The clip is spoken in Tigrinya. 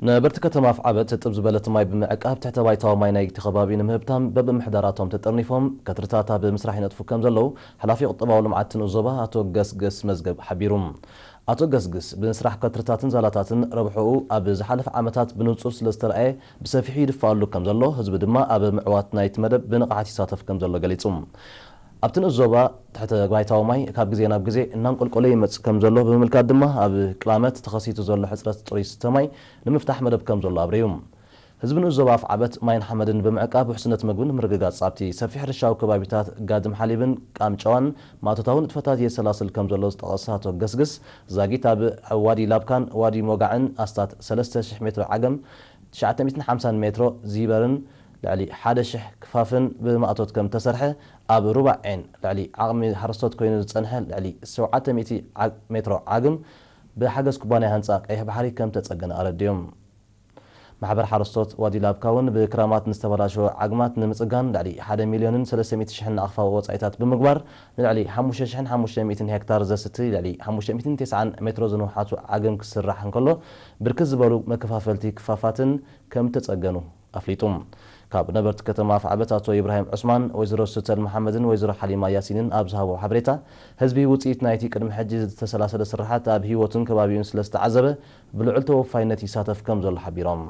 ነበርቲ ከተማ ኣፍዓበት ጥብ ዝበለት ማይ ብምዕቃብ ትሕተ ባይታዊ ማይ ናይቲ ከባቢ ንምህብታም በብምሕዳራቶም ተጠርኒፎም ከትርታት ኣብ ምስራሕ ይነጥፉ ከም ዘለዉ ሓላፊ ቁጠባዊ ልምዓት ንኡስ ዞባ ኣቶ ገስግስ መዝገብ ሓቢሩ። ኣቶ ገስግስ ብስራሕ ከትርታትን ዛላታትን ረብሕኡ ኣብ ዝሓለፈ ዓመታት ብንጹር ስለ ዝተረኣየ ብሰፊሑ ይድፋኣሉ ከም ዘሎ፣ ህዝቢ ድማ ኣብ ምዕዋት ናይቲ መደብ ብንቕሓት ይሳተፍ ከም ዘሎ ገሊጹ። ኣብቲ ንኡስ ዞባ ትሕተ ባይታዊ ማይ ካብ ግዜ ናብ ግዜ እናንቆልቆለ ይመጽእ ከም ዘሎ ብምምልካት ድማ ኣብ ቅላመት ተኸሲቱ ዘሎ ሕጽረት ጽሩይ ስተ ማይ ንምፍታሕ መደብ ከም ዘሎ ኣብሪዩ። ህዝቢ ንኡስ ዞባ ኣፍዓበት ማይን ሓመድን ብምዕቃብ ውሕስነት መግቢ ንምርግጋጽ ኣብቲ ሰፊሕ ሕርሻዊ ከባቢታት ጋድም ሓሊብን ቃምጨዋን ማእቶታዊ ንጥፈታት የሰላስል ከም ዘሎ ዝጠቐሰ ኣቶ ገስግስ፣ ዛጊት ኣብ ዋዲ ላብካን ዋዲ ሞጋዕን ኣስታት ሰለስተ ሽሕ ሜትሮ ዓገም፣ ትሽዓተ ሚእትን ሓምሳን ሜትሮ ዚበርን ልዕሊ ሓደ ሽሕ ክፋፍን ብማእቶት ከም ተሰርሐ፣ ኣብ ሩባ ዔን ልዕሊ ዓቕሚ ሓረስቶት ኮይኑ ዝጸንሐ ልዕሊ ሸውዓተ ሚእቲ ዓግ-፣ ሜትሮ ዓግም ብሓገዝ ኩባንያ ህንጻ ቀይሕ ባሕሪ ከም ተጸገነ ኣረዲኦም። ማሕበር ሓረስቶት ዋዲ ላብካ እውን ብክራማት ንዝተበላሸወ ዓግማት ንምጽጋን ልዕሊ ሓደ ሚልዮንን ሰለስተ ሚእቲ ሽሕን ኣኽፋዊ ወጻኢታት ብምግባር ንልዕሊ ሓሙሽተ ሽሕን ሓሙሽተ ሚእትን ሄክታር ዘስቲ ልዕሊ ሓሙሽተ ሚእትን ተስዓን ሜትሮ ዝንውሓቱ ዓግም ክስራሕ እንከሎ ብርክት ዝበሉ መከፋፈልቲ ክፋፋትን ከም ተጸገኑ ኣፍሊጡ። ካብ ነበርቲ ከተማ ኣፍዓበት ኣቶ ኢብራሂም ዑስማን፣ ወይዘሮ ሱተል መሓመድን ወይዘሮ ሓሊማ ያሲንን ኣብ ዝሃቦ ሓበሬታ፣ ህዝቢ ውጽኢት ናይቲ ቅድሚ ሕጂ ዝተሰላሰለ ስራሓት ኣብ ህይወቱን ከባቢኡን ስለ ዝተዓዘበ ብልዑል ተወፋይነት ይሳተፍ ከም ዘሎ ሓቢሮም።